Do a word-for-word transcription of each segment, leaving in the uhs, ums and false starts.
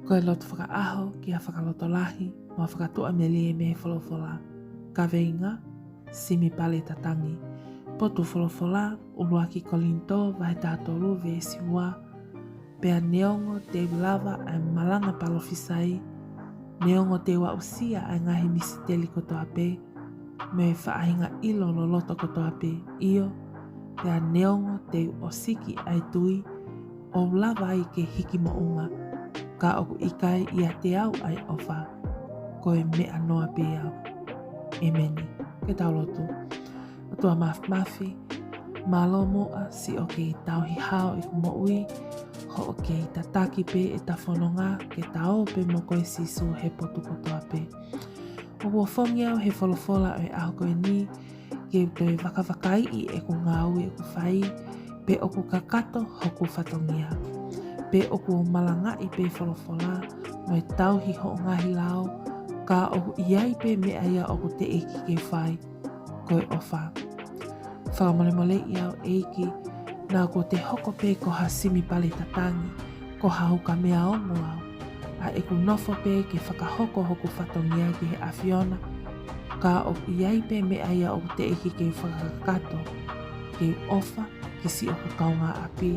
Ko e lotu fakaʻaho ki ha fakalotolahi mo ha fakatuʻamelie mei he folofola. Kaveinga: Simi Pale Tatangi. Potu folofola: ʻUluaki Kolinitō vahe taha tolu veesi ua. Pea neongo te u lava ʻa e malanga palōfisai, neongo te u aʻusia ʻa e ngaahi misiteli kotoa pē, mo e faʻahinga ʻilo loloto kotoa pē, ʻio, pea neongo te u ʻosiki ʻa e tui, ʻo u lava ai ke hiki moʻunga, ka ʻoku ʻikai ʻiate au ʻa e ʻofa, ko e meʻa noa pē au. ʻEmeni. Ke tau lotu. ʻOtua Māfimafi, mālō muʻa siʻo kei tauhi hao ʻeku moʻui, hoʻo kei tataki pē ʻeta fononga ke ta ō pē mo koe Sīsū he potu kotoa pē. ʻOku ou fanongo au he folofola ʻo e ʻaho ko eni, ke u toe vakavakaiʻi ʻeku ngāue ʻoku fai, pe ʻoku kakato hoku fatongia, pe ʻoku ou malangaʻi pē folofola mo e tauhi hoʻo ngaahi lao, ka ʻoku ʻi ai pē meʻa ia ʻoku teʻeki ke fai, ko e ʻofa. Fakamolemoleʻi au ʻEiki, naʻa kuo te hoko pē ko ha simi pale tatangi, ko ha ukamea ongo au, ʻa ʻeku nofo pē ke fakahoko hoku fatongia ki he ʻAfiona, ka ʻoku ʻi ai pē meʻa ia ʻoku teʻeki ke fakakakato, ke u ʻofa ki siʻoku kaungāʻapi,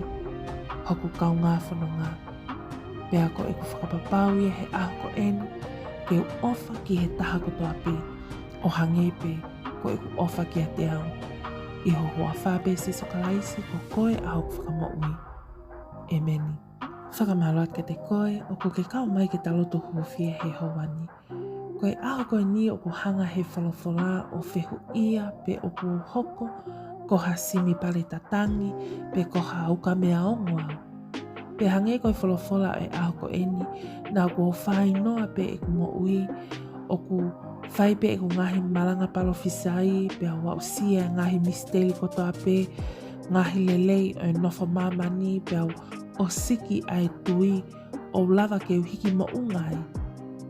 hoku kaungā fononga. Pea ko ʻeku fakapapau ia he ʻaho ko eni, ke u ʻofa ki he taha kotoa pē, ʻo hangē pē ko ʻeku ʻofa kiate au. ʻI ho huafa pē Sīsū Kalaisi, ko koe ʻa hoku Fakamoʻui. ʻEmeni. Fakamālō atu kiate koe ʻoku ke kau mai ke ta lotu hūfia he houa ni. Ko e ʻaho ko eni ʻoku hanga he folofola ʻo fehuʻia pe ʻoku ou hoko ko ha simi pale tatangi, pe ko ha ukamea ongo au. Pea hangē ko e folofola ʻo e ʻaho ko eni, naʻa kuo fai noa pē ʻeku moʻui, ʻoku fai pē ʻeku ngaahi malanga palōfisai, pea u aʻusia e ngaahi misiteli kotoa pē, ngaahi lelei ʻo e nofo māmani, pea u ʻosiki ʻa e tui, ʻo u lava ke u hiki moʻunga ai,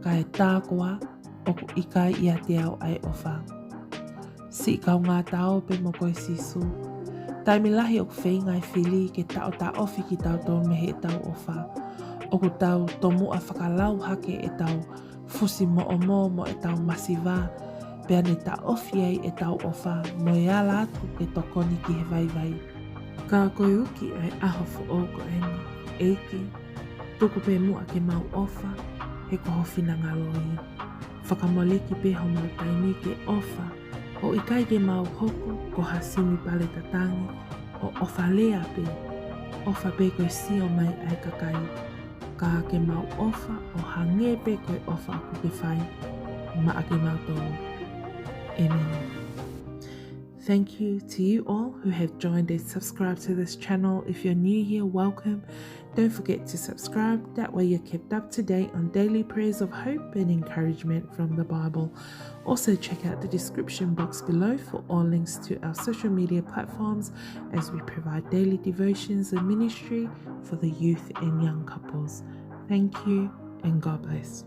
kae tā koā ʻoku ʻikai ʻiate au ʻa e ʻofa. Siʻi kaungā ta ō pē mo koe Sīsū, taimi lahi ʻoku feinga e fili ke taʻotaʻofi kitautolu mei heʻetau ʻofa. ʻOku tau tomuʻa fakalau hake ʻetau fusi moʻomo mo ʻetau masiva, pea ne taʻofi ai ʻetau ʻofa mo e ala atu ke tokoni ki he vaivai. Ka ko e uki ʻa e ʻaho foʻou ko eni, ʻEiki, tuku pē muʻa ke mau ʻofa, he ko ho finangalo ia. Fakamoleki pē homau taimi ke ʻofa, ʻo ʻikai ke mau hoko ko ha simi pale tatangi, ʻo ʻofa lea pē, ʻofa pē ko e sio mai ʻa e kakai. Ka ke mau ʻofa ʻo hangē pē ko e ʻofa ʻoku ke fai maʻa kimautolu. ʻEmeni. Thank you to you all who have joined and subscribed to this channel. If you're new here, welcome. Don't forget to subscribe. That way you're kept up to date on daily prayers of hope and encouragement from the Bible. Also, check out the description box below for all links to our social media platforms as we provide daily devotions and ministry for the youth and young couples. Thank you and God bless.